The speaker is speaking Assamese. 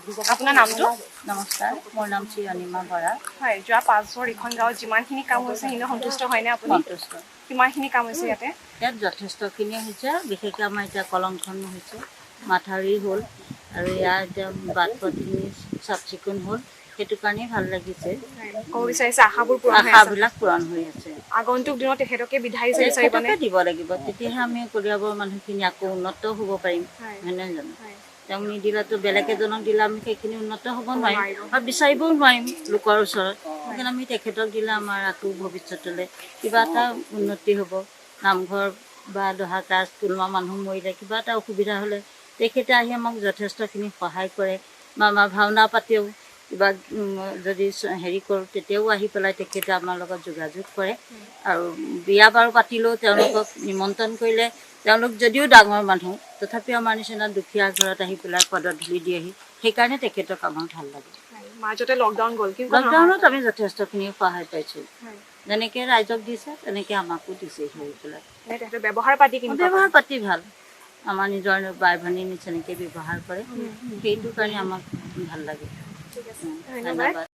আপোনাৰ নামটো? নমস্কাৰ, মোৰ নাম শ্ৰী অনিমা বৰা। হয়, যোৱা 5 বছৰ এইখন গাঁৱত যিমানখিনি কাম হৈছে, সেইখিনি সন্তুষ্ট হয়নে আপুনি? সন্তুষ্ট। কিমানখিনি কাম হৈছে ইয়াতে? ইয়াত যথেষ্টখিনি হৈছে। বিশেষকৈ আমাৰ এতিয়া কলংখন হৈছে, মাথাউৰি হ'ল আৰু ইয়াৰ এতিয়া বাট পথখিনি চাফ চিকুণ হ'ল, সেইটো কাৰণেই ভাল লাগিছে। হয়, ক'ব বিচাৰিছে আশাবোৰ পূৰণ হৈ আছে? আশাবিলাক পূৰণ হৈ আছে। আগন্তুক দিনত তেখেতকে বিধায়ক হিচাপে বিচাৰিবনে? তেখেতকে দিব লাগিব, তেতিয়াহে আমি কলিয়াবৰ মানুহখিনি আকৌ উন্নত হ'ব পাৰিম। হয় নহয় জানো? হয়। তেওঁক নিদিলেতো বেলেগ এজনক দিলে আমি সেইখিনি উন্নত হ'ব নোৱাৰিম নোৱাৰিব। বা বিচাৰিবও নোৱাৰিম লোকৰ ওচৰত। সেইকাৰণে আমি তেখেতক দিলে আমাৰ আকৌ ভৱিষ্যতলৈ কিবা এটা উন্নতি হ'ব। নামঘৰ বা দহা কাজ, কোনোবা মানুহ মৰিলে, কিবা এটা অসুবিধা হ'লে তেখেতে আহি আমাক যথেষ্টখিনি সহায় কৰে বা আমাৰ ভাওনা পাতেও কিবা যদি হেৰি কৰোঁ, তেতিয়াও আহি পেলাই তেখেতে আমাৰ লগত যোগাযোগ কৰে। আৰু বিয়া বাৰু পাতিলেও তেওঁলোকক নিমন্ত্ৰণ কৰিলে তেওঁলোক যদিও ডাঙৰ মানুহ, তথাপিও আমাৰ নিচিনা দুখীয়া ঘৰত আহি পেলাই পদধূলি দিয়েহি। সেইকাৰণে তেখেতক আমাৰ ভাল লাগে। হয়, মাজতে লকডাউন গ'ল, কেনেকুৱা ধৰণৰ? লকডাউনত আমি যথেষ্টখিনি সহায় পাইছোঁ। যেনেকৈ ৰাইজক দিছে, তেনেকৈ আমাকো দিছে আহি পেলাই। মানে তেখেতৰ ব্যৱহাৰ পাতি কেনেকুৱা? ব্যৱহাৰ পাতি ভাল। আমাৰ নিজৰ বাই ভনীৰ নিচিনাকৈ ব্যৱহাৰ কৰে, সেইটো কাৰণে আমাক ভাল লাগে। ঠিক আছে, ধন্যবাদ। ধন্যবাদ।